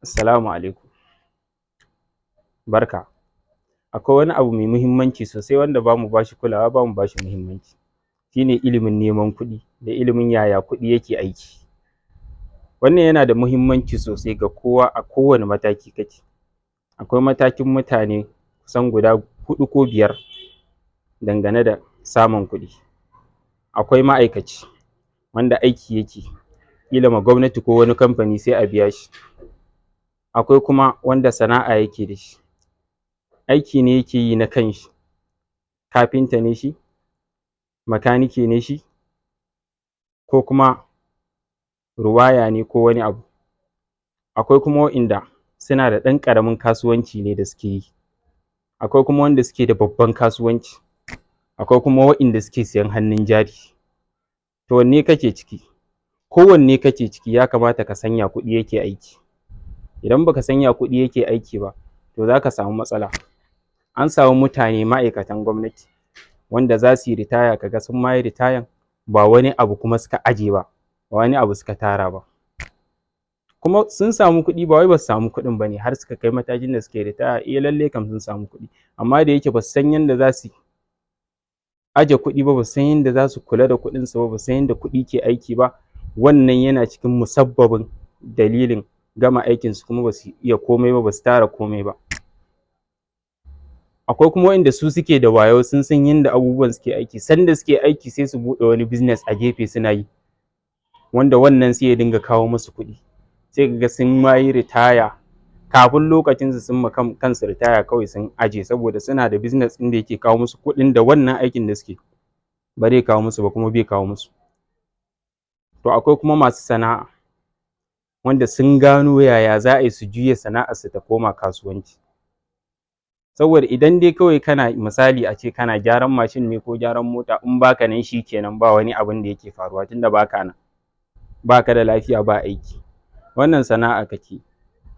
Assalamu alaikum. Barka. Akwai wani abu mai muhimmanci sosai wanda ba mu ba shi kulawa, ba mu ba shi muhimmanci, shi ne ilimin neman kuɗi da ilimin yaya kuɗi yake aiki. Wannan yana da muhimmanci sosai ga kowa a kowane mataki kake. Akwai matakin mutane kusan guda huɗu ko biyar dangane da samun kuɗi. Akwai ma'aikaci wanda aiki yake, ƙila ma gwamnati ko wani kamfani, sai a biya shi. Akwai kuma wanda sana'a yake da shi, aiki ne yake yi na kanshi, kafinta ne shi, makanike ne shi, ko kuma ruwaya ne ko wani abu. Akwai kuma wa'inda suna da ɗan ƙaramin kasuwanci ne da suke yi. Akwai kuma wanda suke da babban kasuwanci. Akwai kuma wa'inda suke siyan hannun jari. To, wanne kake ciki? Kowanne kake ciki, ya kamata ka san ya kuɗi yake aiki. Idan baka san ya kuɗi yake aiki ba, to za ka samu matsala. An samu mutane ma'aikatan gwamnati wanda za su yi ritaya, ka ga sun ma yi ritayan, ba wani abu kuma suka aje ba, ba wani abu suka tara ba. Kuma sun samu kuɗi, ba wai ba su samu kuɗin ba ne har suka kai matakin da suka yi ritaya. Eh, lallai kam sun samu kuɗi, amma da yake ba su san yanda za su aje kuɗi ba, ba su san yanda za su kula da kuɗinsu ba, ba su san yanda kuɗi ke aiki ba, wannan yana cikin musabbabin dalilin gama aikinsu kuma ba su iya komai ba, ba su tara komai ba. Akwai kuma wa'inda su suke da wayo, sun san yanda abubuwan suke aiki. Sanda suke aiki, sai su buɗe wani business a gefe suna yi, wanda wannan sai ya dinga kawo musu kuɗi. Sai ka ga sun ma yi ritaya kafin lokacinsu, sun ma kansu ritaya kawai sun aje, saboda suna da business ɗin da yake kawo musu kuɗin da wannan aikin da suke ba zai kawo musu ba, kuma bai kawo musu. To, akwai kuma masu sana'a wanda sun gano yaya za a yi su juya sana'arsu ta koma kasuwanci. Saboda idan dai kawai kana, misali a ce kana gyaran mashin ne ko gyaran mota, in baka nan shi kenan, ba wani abun da yake faruwa tunda baka nan, baka da lafiya, ba aiki, wannan sana'a kake.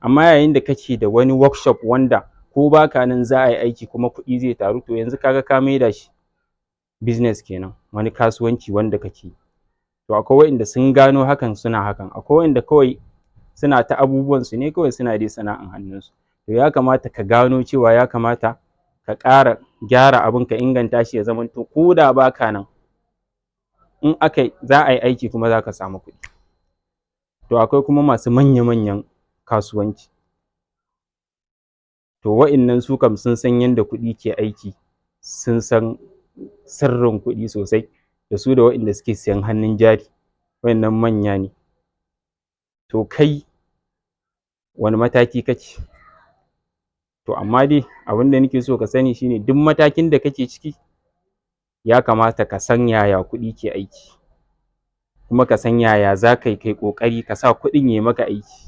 Amma yayin da kake da wani workshop wanda ko baka nan za a yi aiki kuma kuɗi zai taru, to yanzu kaga ka maida shi business kenan, wani kasuwanci wanda kake yi. To, akwai wa'inda sun gano hakan, suna hakan. Akwai wa'inda kawai suna ta abubuwansu ne kawai, suna dai sana'an hannunsu. To, ya kamata ka gano cewa ya kamata ka ƙara gyara abun, ka inganta shi, ya zamanto ko da baka nan, in aka za a yi aiki kuma za ka samu kuɗi. To, akwai kuma masu manya-manyan kasuwanci. To, wa'innan su kam sun san yanda kuɗi ke aiki, sun san sirrin kuɗi sosai, da su da wa'inda suke siyan hannun jari, wa'innan manya ne. To, kai wane mataki kake? To, amma dai abin da nake so ka sani shine, duk matakin da kake ciki, ya kamata ka san yaya kuɗi ke aiki, kuma ka san yaya za ka yi, kai ƙoƙari ka sa kuɗin ya yi maka aiki.